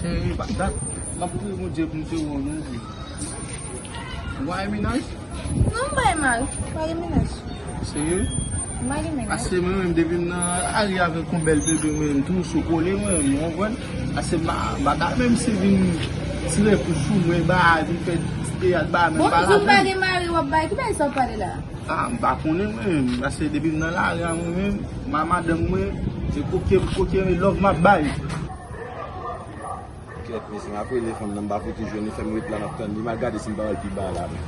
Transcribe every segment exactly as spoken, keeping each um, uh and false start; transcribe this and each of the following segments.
Eh, pa dat, m ap priye Bondye pou m te wè w non. Ou pa gen mennaj? Non, m pa gen mari. M pa gen mennaj. Serye? M pa gen mennaj. Paske mwen menm, depi m nan lari avèk yon bèl bebe, mwen menm, tou sou kole, mwen menm, ou konprann? Paske m pa, m pa ta menm si vin tire kou sou mwen, ba, vin fè ti teyat, ba, menm Bon, pa di m pa lapenn. Gen mari, w ap bay, ki bagay sa w ap pale la? Ah, m pa konnen, mwen menm, paske depi m nan lari a, mwen menm, ma madanm mwen, se koke, koke love m ap bay. Kèt, mesye, m ap rele fanm nan, m pa fout jwenn li, fè m ret la, m ap tann li, m al gade si m pa wè l pi ba la menm.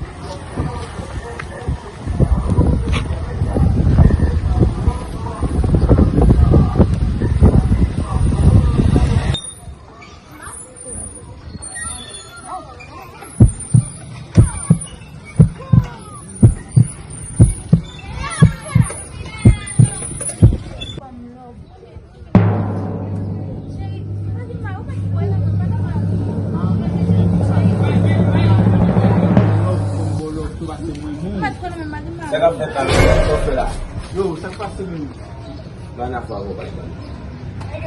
Sa k ap fèt la, menm? Sa w fè la? Yo, sa k pase menm? Ban afè w, bay ban.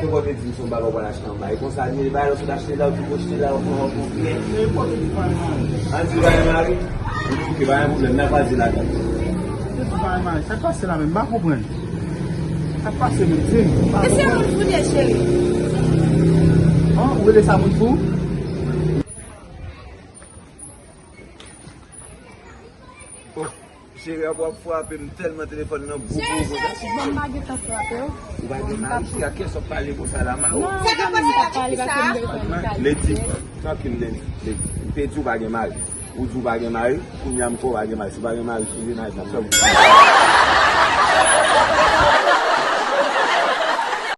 Te konn te di m se yon bagay w pral achte anba. E konsa l ye, bay lòt sot achte la, ou di w achte la, ou pran yon konplè. Men e kote ki pa gen mari? An di pa gen mari? Oke, pa gen pwoblèm, n a pral di ladan. Kote ki pa gen mari? Sa k pase la menm? M pa konprann. Sa k pase menm? Di m, m pa konprann. E se moun fout ye, cheri. An, ou rele sa moun fou? Oh, cheri, ap w ap frape m tèlman telefòn nan gwo gwo gwo. Cheri, cheri, cheri. Bon, m pa gentan frape w. Ou pa gen mari, cheri, a kiyès w ap pale konsa la, ma? Non, sa k ap pase la, ki sa? Lady, trankil, Lady, Lady. M te di w pa gen mari. Ou di w pa gen mari, kounye a m kwè w pa gen mari. Si w pa gen mari, sou mennaj la, fè m.